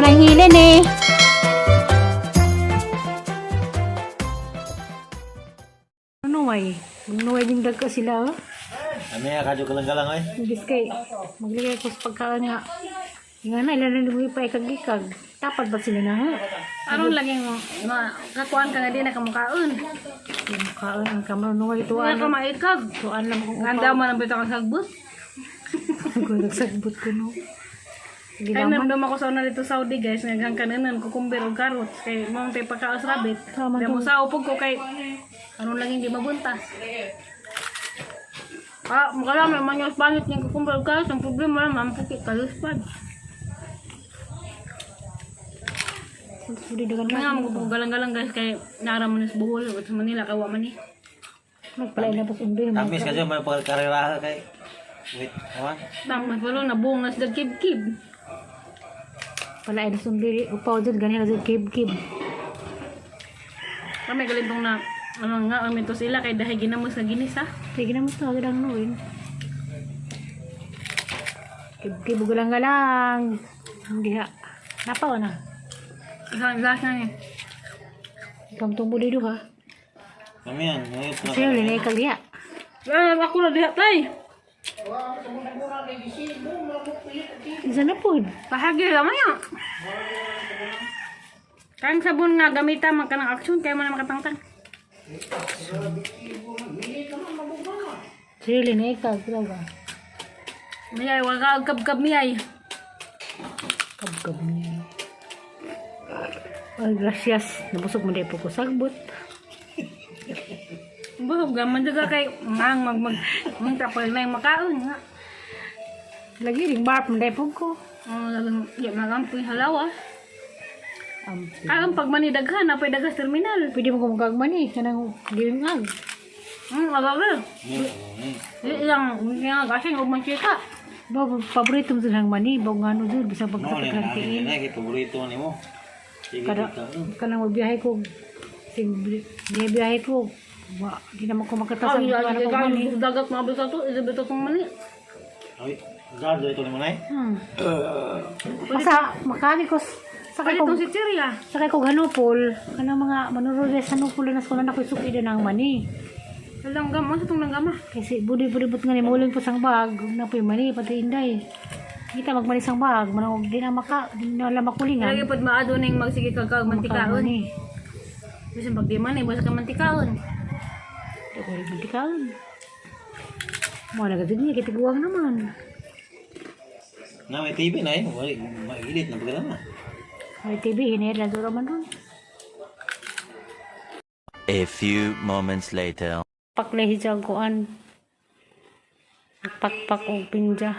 Sobrang hilin eh. Ano ay? Magnuway din dagko sila oh. Kami nga kadyo kalang-galang ay. Imbis kay maglagay ko sa pagkaon nga. Nga na ilan na pa ikag-ikag. Tapat ba sila na ha? Aron lagi mo kakuan ka nga di na kamukaon. Yung kaon ang kamanuway Wala tuan. ka maikag. Tuan lang kung Ang daw man ang bitaw kang sagbot. Kung nagsakbot ko no. Kay Gilaman. nandom ako sa una dito Saudi guys, nga hanggang kananan kukumber og carrots kay mao tay pagkaos rabbit. Tama Di mo sa upog ko kay aron lang hindi mabunta. Ah, mukha lang man yung pangit niyang kukumber og carrots, ang problema lang mampuki kaluspad. Pwede dagan Nga mo galang-galang guys kay nara man sa Bohol at sa Manila kawa man ni. Magpalay na pas undoy. Tamis kadyo may pagkarera kay. Wait, awan. Tama wala na buong nas kib-kib. Palay na undoy. Upaw dyan ganyan na dyan kib-kib. Kami galintong na ano nga ang mito sila kay dahil ginamos na ginis ha. Sige na mo ito. Agad ang nuin. Kib-kib galang-galang. Hindi ha. Napaw na. Isang glass na ni. Kamtumbo dito ha. Kami yan. Ngayon, Sa'yo, linay kag diha. Ah, ako na diha tay. Isa na po. Pahagi lang ya. Kang sabon nga gamita man kanang action kay man makatangtang. Sa'yo, linay kag. Talaga. Miyay wa ka kab-kab miyay. Kabkab niya. Ay, gracias. Nabusog mo di po ko sagbot. Busog gaman jaga kay ngang mag mag mag tapos na yung makaon nga. Lagi ring barp mo di po ko. Ang laging ya magampoy halawa. Ampi. Karon pag manidaghan napay dagas terminal. Pwede mo kumukag man eh. Kanang gilingag. Agabi. Di lang nga kasi ug man chika. Ba, paborito mo silang mani. Bago nga ano dun. Bisa No, pagkapaglang ni tiin. ni paborito nimo. Sige Kada, kita. kanang magbiyahe ko. Sing, biyahe ko. Wa, di naman ko makatasag. Ay, Ano ko mani. dagat mga bitaw to, isa tong mani. Ay, gado ito nimo nay. Basta, makagi ko. Sakay Pwede ko, tong si Chiria. sakay ko hanupol. Kanang mga manurod sa hanupol na sa na ko suki din ang mani. Langgam, asa tong langgam ah? Kasi budi-budi but nga ni muling po sang bag, na po yung mani, pati inday. Kita magmani sang bag, manang di na maka, di na lang makulingan. Lagi pod maado ning magsige kag kag mantikaon. Mani. Bisan pag di man ay basta ka mantikaon. Di ko rin mantikaon. Mo na gud niya kitiguang naman. Na may TV na eh. Wala mailit na pagkala na. May TV hinayad lang dura man ron. A few moments later. Paklay hijag kuan. Pakpak og pinja.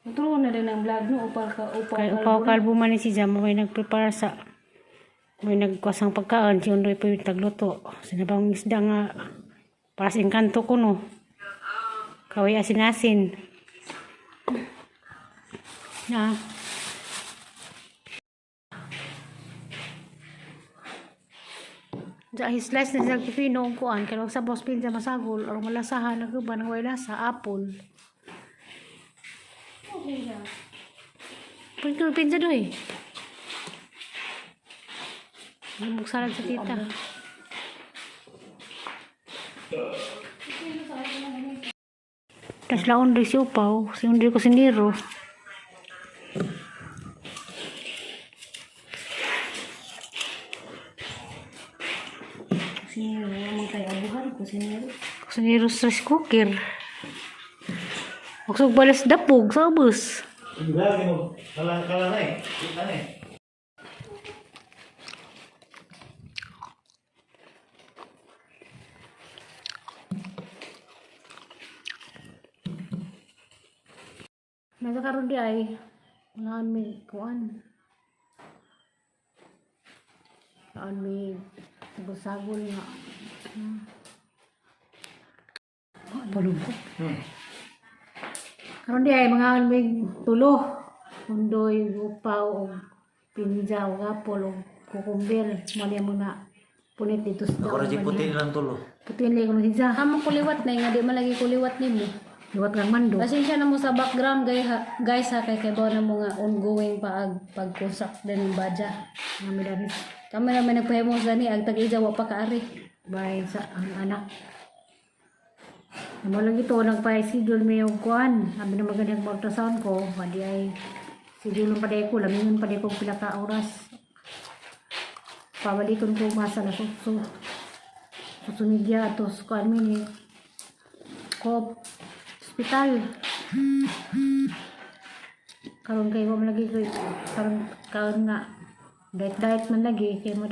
Nagtulo na din ang vlog no upal ka upal. Kay upaw kalbo man ni si Jam, may nagprepare sa may nagkuasang pagkaon si Undoy po yung tagluto. Sinabang isda nga para sa engkanto ko no. Kaway asin-asin. Na. Diya, slice na siyang pipino ang kuan. Kaya sa boss pinja masagol or malasahan ang uban ng way lasa, apple. Pwede ko pinja doy. Buksalan sa tita. Tapos laon rin si Upaw. Si Undri ko si Nero. Sinero man kay abuhan ko sinero. Si Nero stress cooker. Magsug balas dapog sa ubos. Grabe mo. Kala kala na eh. Kita na eh. Nasa karon di ay wala mi kuan. Kuan mi sagol nga. Palungkot. Karon di ay mga may tulo. Undoy, upaw, og pinja, og apple, og kukumber. Mali mo na punit dito sa Ako ra puti lang tulo. Puti lang ko siya. Amo kuliwat na nga di man lagi kuliwat nimo. Liwat kang mando. Pasensya na mo sa background guys ha, guys ha, kay bawo na mo nga ongoing pa ag pagkusak din ng badya. Nami dali. Kami naman nagpahimo sa ni ag tag-ija wa pa kaari. Bay sa ang anak. Amo lagi to nagpa-schedule mi og kuan. Sabi na magandang ultrasound ko, wadi ay schedule pa day ko, lamingon pa day ko pila ka oras. Pabalikon ko masa na so social media atos kuan mi ni ko hospital. Karon kay wa man lagi ko karon karon nga diet diet man lagi kay mo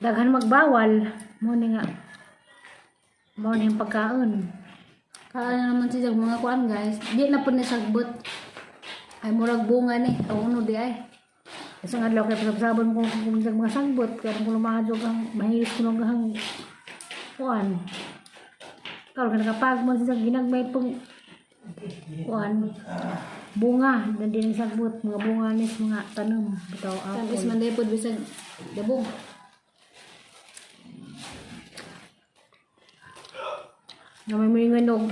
daghan magbawal mo ni nga mo ni ang pagkaon. Kaan na naman siya mga kuan guys. Di na po ni sagbot. Ay murag bunga ni. Ang uno di ay. Isang adlaw kay pasabon ko kung mga sagbot kay kung lumahadlok ang mahilis ko ang kuan. Karon ka nakapag mo sa ginagmay pong kuan bunga na din sagbot mga bunga nis mga tanom bitaw Tapos apple. man day pod bisag dabong. Nga may mga nog.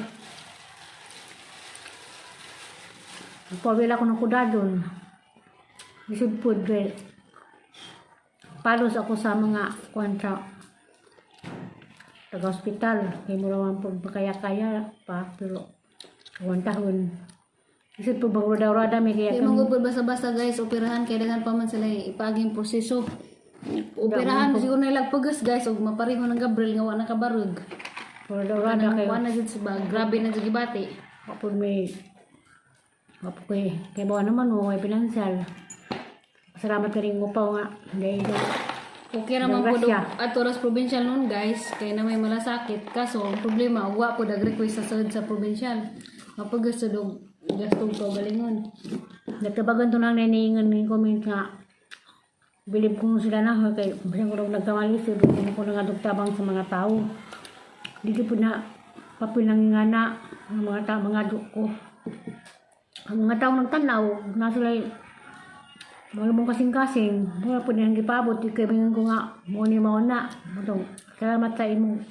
Pawila ko ng kudadon. Isip po, dre. Palos ako sa mga kwanta taga-hospital. Kaya mo naman po kaya-kaya pa, pero kwantahon. Isip po, bang rada-rada may kaya Di man gud basta-basta guys, operahan kay daghan pa man sila ipaging proseso. Operahan siguro na ilag pagas guys ug mapareho ng Gabriel nga wa na kabarog. Rada-rada kayo. Kuan na jud sa bag. Grabe na jud gibati. Wapo may wapo kay kay bawa naman mo may pinansyal. Salamat ka rin upaw nga. Dahil Okay naman po Grasya. at oras provincial noon guys, kay na may malasakit. Kaso ang problema, wa po nag-request sa sud sa provincial. Mapagas sa dog gastong kaugalingon. Nagtabagan to nang naniingan ng comment nga bilib ko sila na kay bisan ko raw nagkamali sila ko ko nangadugtabang sa mga tao. Dito po na papel ng nga na ang mga tao mga ko. Ang mga tao nagtanaw na sila mga mong kasing-kasing, wala po nilang gipabot, di kay bingan ko nga, mo ni mao na. Motong, salamat sa imong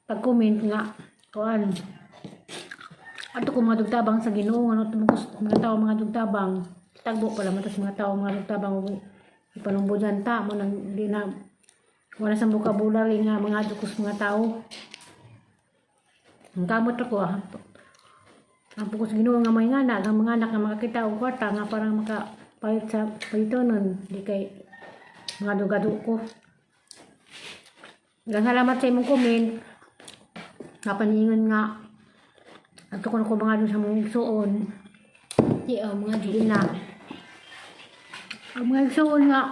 pag-comment nga, kuan. Ato ko mga dugtabang sa Ginoo, ano to mga tao mga dugtabang, tagbo pala man tas mga tao mga dugtabang ug ipalumbudan ta mo nang di na wala sa vocabulary nga mga dukos mga tao. Ang kamot ako ah. Ang pukos Ginoo nga may nganak, ang mga anak nga makakita og kwarta nga parang makapalit sa palitonon di kay mga dugado ko. Daghang salamat sa imong comment. Napaningon nga ato ko na ko mga dun sa mga igsuon. Di oh, mga jud. Di na. Ang mga igsuon nga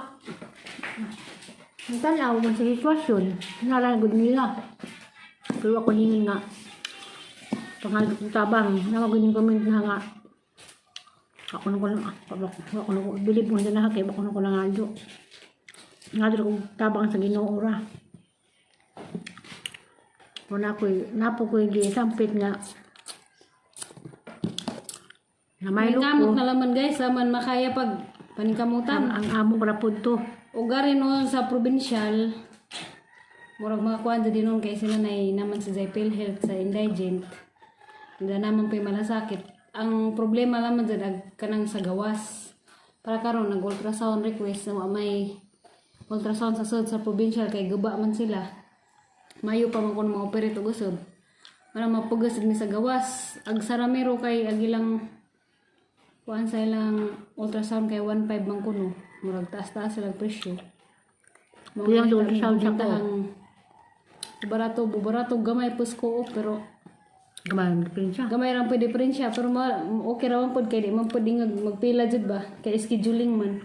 ang tanaw man sa sitwasyon, nalang gud nila. Pero ako ningon nga pangal kong tabang, nawag yung comment na nga ako na ko lang, ako na ko, bilib mo na kay ako na ko lang nga nga kong tabang sa Ginoo ra. Wala ko'y, napo ko'y gisampit nga na may Paningkamot ko na laman guys, laman makaya pag ang, paningkamutan. ang amo ra pud to. O gari noon sa provincial, murag mga kuan din noon kay sila nay naman sa Zephyr Health sa indigent. Hindi naman pa'y malasakit. Ang problema laman dyan, ag kanang sa gawas. Para karon nag ultrasound request na wa may ultrasound sa sud sa provincial kay guba man sila. Mayo pa man kun mga operate og usab. Para mapugas mi sa gawas. Ag sa Ramiro kay ag ilang kuan sa ilang ultrasound kay 1.5 man kuno. Murag taas-taas silang presyo. Mao Kuya, ang ni ultrasound sa ko. bintahang Barato, barato gamay pus ko pero Gamay ang diferensya. gamay ra pud diferensya pero ma, okay ra man pud kay di man pud ingag magpila jud ba kay scheduling man.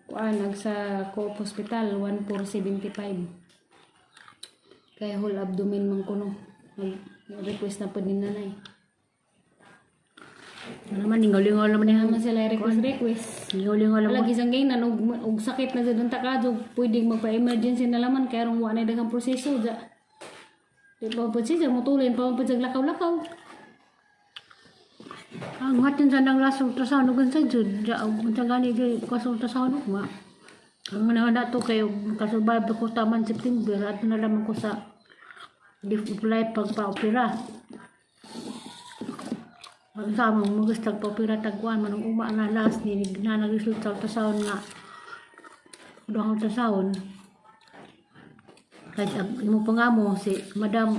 Kuan nag sa Co-op Hospital 1475. Kay whole abdomen man kuno. Mag request na pud ni nanay. Ano naman ningaw-lingaw naman ni Naman sila request request. Ningaw-lingaw naman. Wala gisang gainan og og sakit na jud ang takadog, pwedeng magpa-emergency na laman kay aron wa na daghang proseso ja. Di pa pud siya mutulin pa man pud siya lakaw-lakaw. Ang hatin sa nang last ultrasound ug sa jud, ja og unsa gani gyud ko sa ultrasound ug ma. Ang mga na to kay makasurvive ko taman September at na lamang ko sa Di apply pagpa-opera. Ang sa among mga tagpa-opera tagkuan manong uma na last ni na nag-result sa ultrasound nga duhang ultrasound. Kahit ang imo pa nga mo si Madam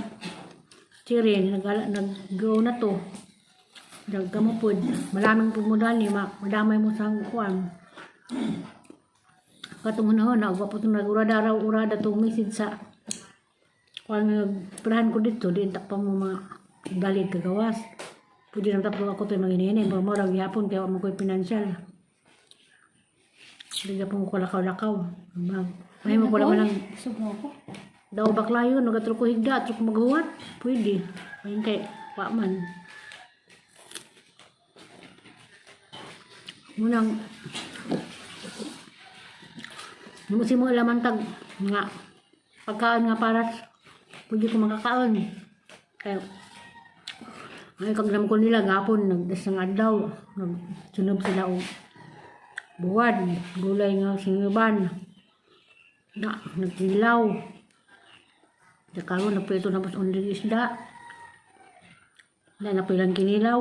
Chirin nag nag-go na to. Nagkamo pod malaming pumudal ni ma madamay mo sa kuan. Katong hunahon na wa po tong nag-urada raw urada tong message sa kuan nga perahan ko dito di tak pa mo mga dalig kagawas. Pwede na tapos ako to manginini mo mo raw gihapon kay wa man ko'y financial. Di gapon ko lakaw-lakaw. Mag may mo ko lang lang Busog na ako. daw baklayo nagatro ko higda atro ko maghuwat. Pwede. Ayun kay wa man. Munang mo si mo laman tag nga pagkaon nga para pwede ko makakaon. Kaya ay kaglam ko nila gapon nagdas ng adlaw nagsunob sila og buwad gulay nga sinuban na nagkilaw. Sa karon nagprito na pas only isda. Wala na pilang kinilaw.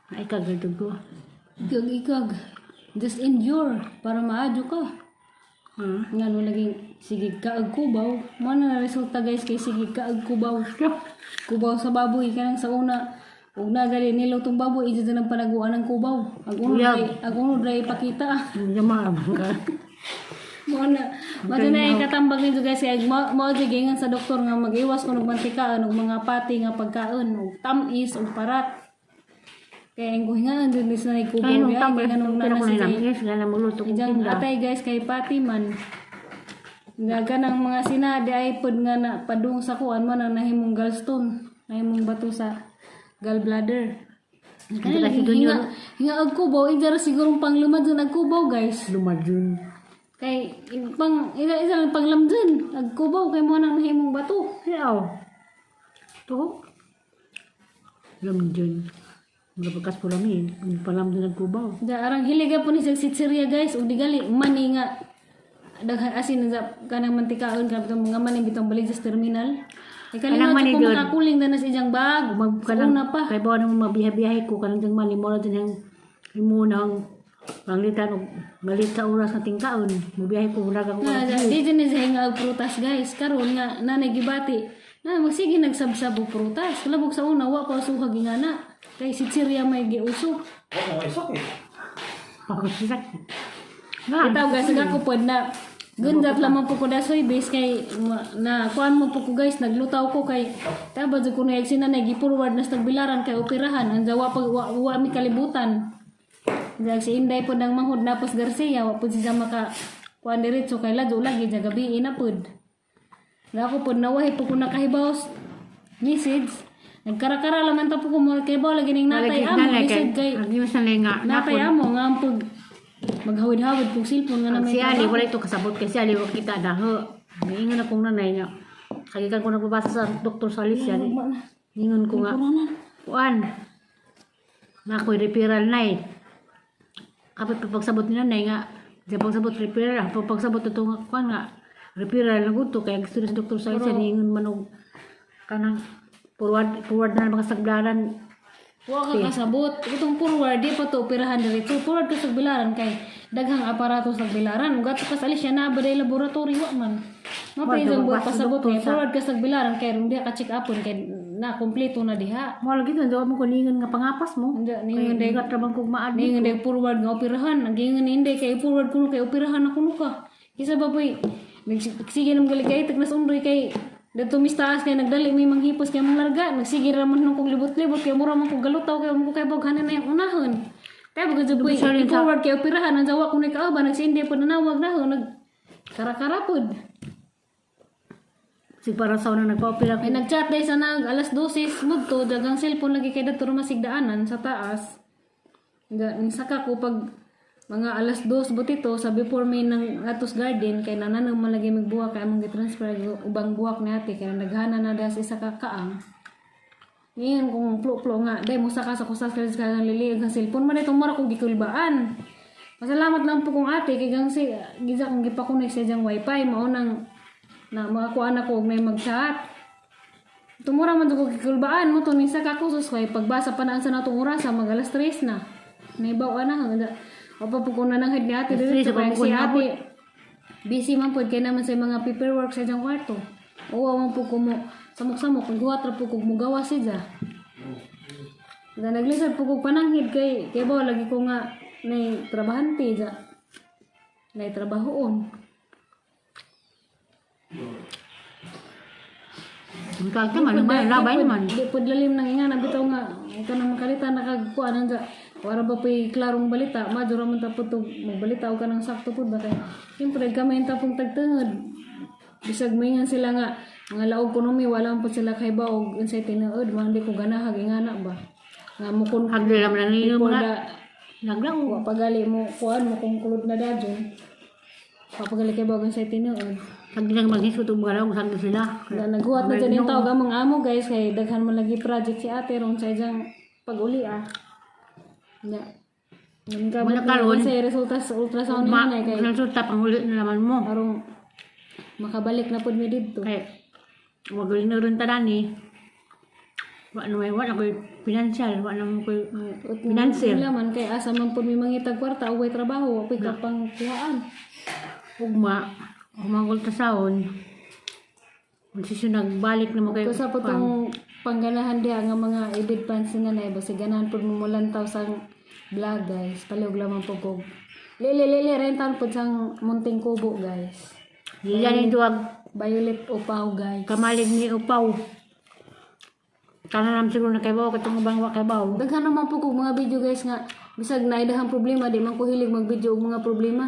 Ay kagadto ko. Ikag ikag. Just endure para maadyo ka. Ha? Nga no naging sige kaag kubaw. Mo na na resulta guys kay sige kaag kubaw. Kubaw sa baboy kanang sa una. Ug nagali nilutong baboy ija dyan ang panaguan ng kubaw. Ag uno Uyab. dray, ag uno dray ipakita. Hindi maamang ka. Mo na mo na ay katambag nito guys kay mo mo jud giingon sa doktor nga mag-iwas kuno og mantikaan og mga pati nga pagkaon og tam-is og parat. Kaya ang kuhingaan dun is na kubaw Ay, nung biya, tambay, kay nganong pero nana kung si ninamis, nga na magluto kong Ijang tinda. atay guys kay pati man. Nga kanang mga sinadi ay pod nga na padung sa kuan man ang nahimong gallstone, nahimong bato sa gallbladder. Hindi kasi Hinga, dun yun. hinga og kubaw, ija ra sigurong panglumad dun ag kubaw guys. Lumad yun. Kay pang ila isa lang panglamdun ag kubaw kay mo nang nahimong bato. Ayaw. To. Lumad yun. Mga pagkas po lami. Ang palam din nagkubaw. Da arang hiliga po ni sa sitseria guys ug digali mani nga daghan asin sa kanang mantikaon kanang bitong mga mani bitong balik sa terminal. Kay Kanang kalingaw mani ko gyud. makakuling na na sa iyang bag. Mag Sa kanang una pa. Kay bawa nang mabiyahe-biyahe ko kanang diyang mali mo na din ang imo nang panglitan og malit sa oras nga tingkaon. Mubiyahe ko mura ko. Na di dyan ni siya nga og prutas guys. Karon nga nanay gibati. Na magsige nagsabsab og prutas. Labog sa una wa pa usuha gingana. Kay sitseria may giuso. Oh, may sakit. Pagod siya. Nga. Itaw guys, ako pod na gundat lamang po ko da soy base kay na kuan mo po ko guys, naglutaw ko kay taba jud ko na sina na gi-forward na sa tagbilaran kay operahan ang wa pag wa, wa mi kalibutan. Dag si Inday pod ang manghud na pos Garcia wa pod siya maka kuan diretso kay ladyo lagi ja gabi ina pod. Na ako pod nawahi po ko nakahibaw message. Nagkarakara laman ta po ko mo kay baw lagi ning natay amo message kay Ang iwas na nga. natay amo nga ang pag maghawid-hawid kung cellphone nga na Ang may si Ali, trabaho. wala ito kasabot kay si Ali, wala kita daho. Niingon akong nanay nga. Kagikan ko nagbabasa sa Dr. Salis yan. Ningon ko nga, kuan, na ako'y referral na eh. Kapit pa pagsabot ni nanay nga, di pagsabot referral, pa pagsabot ito nga, kuan nga, referral na gusto, kaya gusto na sa Dr. Salis yan, ningon man og kanang forward, forward na mga sagdaran. Wa ka kasabot. Itong forward di pa to operahan diretso. Forward ka sa bilaran kay daghang aparato sa bilaran. Ug ato ka sa Alicia na ba day laboratory wa man. Mapay Wa, jang buot magbasa pasabot doktor kay sa- forward ka sa bilaran kay rong diha ka check upon kay na kompleto na diha. Mo lagi to, mo ko ningon nga pangapas mo. Hindi, Kaya ningon day ingat ra bang kog maad. ningon day forward nga operahan. Ang gingon hindi kay forward kuno kay operahan ako no ka. Kisa ba poy nagsige nam gali kay tagnas unroy kay Dadto mistaas kay nagdali may manghipos kay manglarga nagsige ra man nung kog libot-libot kay mura man kog galutaw kay mo kay boghanan na yung unahon. Kaya baga jud poy forward kay operahan ang jawa kuno kaaba nagsindi po nanawag na ho nag karakara pod. Sig para sa una nagpa-opera ko. Ay nagchat day sa nag alas 12 mudto dagang cellphone lagi kay dadto masigdaanan sa taas. Nga ning saka ko pag mga alas 2 butito sa before may ng Atos Garden kay nananang man lagi magbuwak kay among gitransfer og ubang buwak ni ate kay naghana na das isa ka kaang. Ngayon kung plo-plo nga day mo saka sa kusas kay sa liliag ang cellphone man itong mura kong gikulbaan. Pasalamat lang po kong ate kay gang si giza kong gipakonect sa iyang wifi mao nang na makakuha na ko og may mag-chat. Tumura man ko gikulbaan mo to minsa ka ko sus kay pagbasa pa na ang sa natong orasa mag alas 3 na. Naibaw ka na hanggang o pa po kung nananghid ni ate Alas dito 3, kay pa po si ko ate busy man pod kay naman sa mga paperwork sa iyang kwarto. Oo man po ko mo samok-samok kung guwat ra po kog mugawa siya. Na naglisod po kog pananghid kay kay ba lagi ko nga nay trabahante ja. Nay trabahoon. Ang kalta man, may labay man. Di pod lalim nang ingana bitaw nga ka nang makalita nakagkuan ang wara ba pay klarong balita madura man ta pud tog magbalita og kanang sakto pud ba kay siyempre gamay ta pong tagtungod bisag maingan sila nga mga laog kuno mi wala man pud sila kay og unsay tinuod man di ko ganahag ingana ba nga mo kun Hagdala man ang iyong before mga the naglaw. wa pagali mo kuan mo kung kulod na dadyon wa pagali kay og unsay tinuod. Hagdala maghisgot og mga laog sagdo sila. Na naghuwat na dyan yung tawag ang mga amo guys kay daghan man lagi project si ate ron sa iyang pag-uli ah. Na. Nang Wala gamot karon. na sa resulta sa ultrasound ni Ma, nanay kay resulta panghuli na naman mo. arong makabalik na pud mi didto. Kay wag rin rin tanan eh. Wa na may wa na ko'y financial, wa na mo ko'y financier. Wala man kay asa man pud mi mangitag kwarta uway trabaho, wa pud ka pang kuhaan. Ugma, umangol ta saon. Kung siya nagbalik na mo kay Kusa po tong pangganahan diha nga mga ibid fans ni nanay basi ganahan pud mo mulantaw sa vlog guys. Palihog lamang po kog. Lili lili rentan pud sang munting kubo guys. Yan yung duwag Violet Upaw guys. kamalig ni Upaw. Tanan naman siguro na kay baw, katong ubang wa kay baw. Daghan naman po kog mga video guys nga bisag naidahang problema di man ko hilig mag-video og mga problema.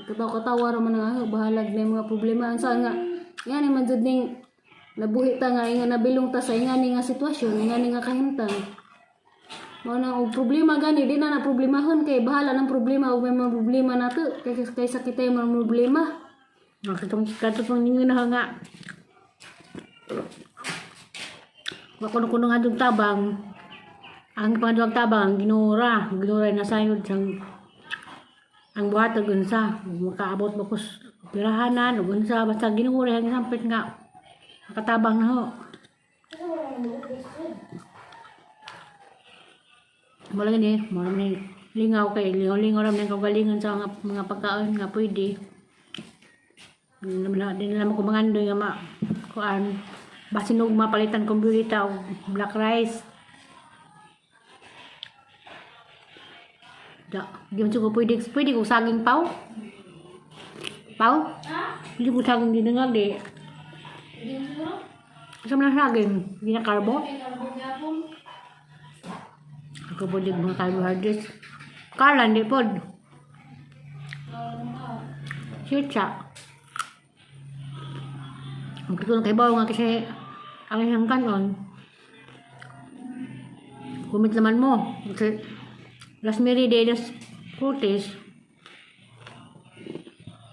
Katawa-katawa ra man ang ako bahalag na mga problema. Ang saan nga ngani man jud ning nabuhi ta nga inga nabilong ta sa ingani nga sitwasyon, ingani nga kahimtang. Mao na og problema gani di na na problemahon kay bahala ng problema og may mga problema nato kay kaysa kita yung mga problema. Katong katong ninyo na nga. Wa kuno kuno nga dug tabang. Ang pangaduang tabang ginura, ginura na sayod sang ang buhat og unsa, makaabot mo kus pirahanan ug unsa basta ginuura ang sampit nga makatabang na ho. Wala gani, wala ni lingaw kay lingaw-lingaw ra man ang kaugalingon sa mga pagkaon nga pwede. Di na naman ko mangandoy nga ma kuan basin og mapalitan kong burrito og black rice. Da, di man siguro pwede pwede ko saging paw. Paw? Pwede ko saging dinangag di. Sa man ang saging, di na carbo. Ako pwede mga carbohydrates. Kalan di pod. Sitsa. Ang katulong kay Bawo nga kasi ang iyang kanon. Kumit naman mo. Kasi Las Mary de las Cortes.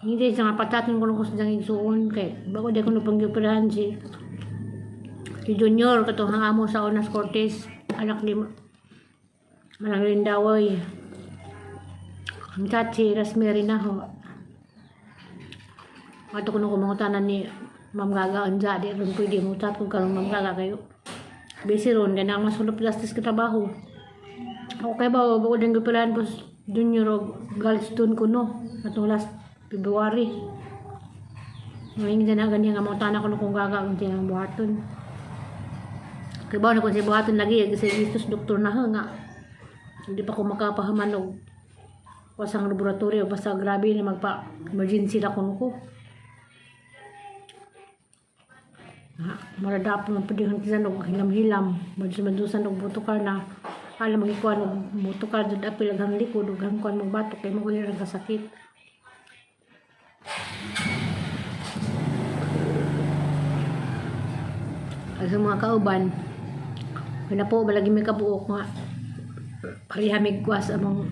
Hindi sa nga patatin ko nung sa igsuon kay bago di ko napangyupirahan si si Junior katong ang amo sa Onas Cortes anak ni Manang Lindawoy. Ang chat si Rosemary na ho. Ato ko nung kumangutanan ni Ma'am Gaga unja di ron pwede mo chat kung karon Ma'am Gaga kayo. Busy ron kay na masulop justice ka trabaho. Ako kay ba bago din gipilahan ko sa Junior og Galston ko no atong last February. Ngayon dyan na ganyan nga mangutana ko nung kung gaga kung siyang buhaton. Kay ba na kung siya buhaton lagi kasi Jesus doktor na ho nga. Hindi pa ko makapahaman og wasang laboratorio basta grabe na magpa emergency ra kuno ko. Ha, maradap man pwede kang og hilam-hilam, madus-madusan og motukar na alam magikuan og motukar jud apil ang likod ug ang kuan magbatok kay mo ang kasakit. Ang sa mga kauban, wala po balagi may kabuok nga pareha may kuwas among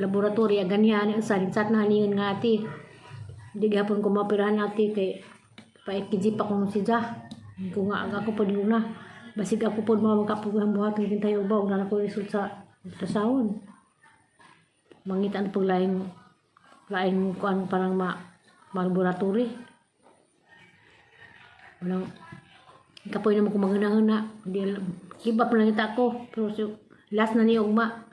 laboratory ang ganyan ang sat na haningan nga ati. Hindi gihapon ko mapirahan ati kay paikiji pa kung siya. Kung nga ang ako po na. Basig ako po mga makapugang buhat ng tayo ba na ako result sa ultrasound. Mangita ang paglaing laing kuan parang ma laboratory. Walang Kapoy naman ko maghunahuna. Di alam. Give up na kita ko. Pero so, last na ni ugma.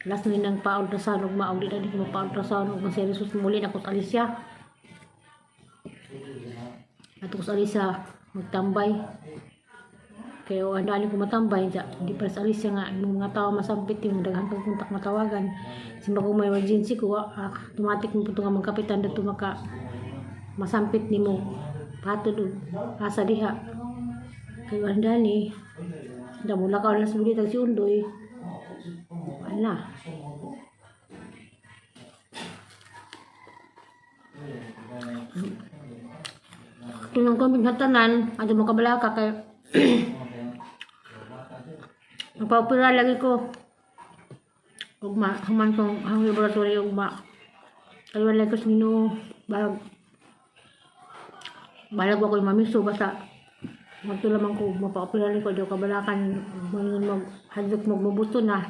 Last na ni nang pa-ultrasound ugma. Og di na ni ko mapa-ultrasound ugma. Serious muli na ko sa Alicia. Ato ko sa Alicia magtambay. Kaya o andali ko matambay dya. Di pa sa Alicia nga yung mga tao masampit yung daghan kang kontak matawagan. Simba ko may emergency ko, automatic mo po ito nga magkapitan dito maka masampit nimo patod og asa diha. Kay andali da mula ka alas buli tag si Undoy. Wala. Tunong kami sa tanan, ato mo kabalaka kay magpaopera lagi ko. Ugma, human kong ang laboratory ugma. Kaya wala ko sa Ginoo, balag balag ako yung mamiso basta magto lamang ko mapaopera ko daw kabalakan mangon mag hadlok magmubuto na.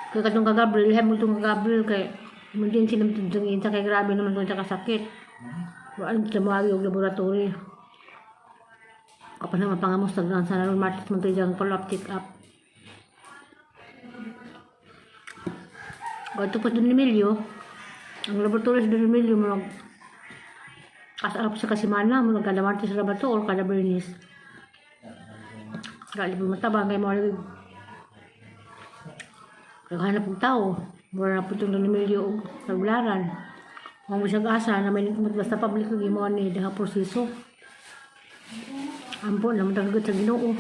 Kaya katong kagabriel, hem mo itong kagabriel kay emergency naman itong dungin sa kay grabe naman kung kasakit. Wala sa mga og laboratory. Kapag naman pangamos sa naron Martes man tayo dyan follow-up check up. O ito po sa Don Emilio, ang laboratory sa Don Emilio, mga kasarap sa kasimana, mga kada Martes sa laboratory or kada Bernice. Kaya po matabang kay mga kaghanap ng tao. Mura na po itong Don Emilio og regularan. Mga bisag asa na may basta public ang imo ni daha proseso. Ampo naman tagagot sa Ginoo.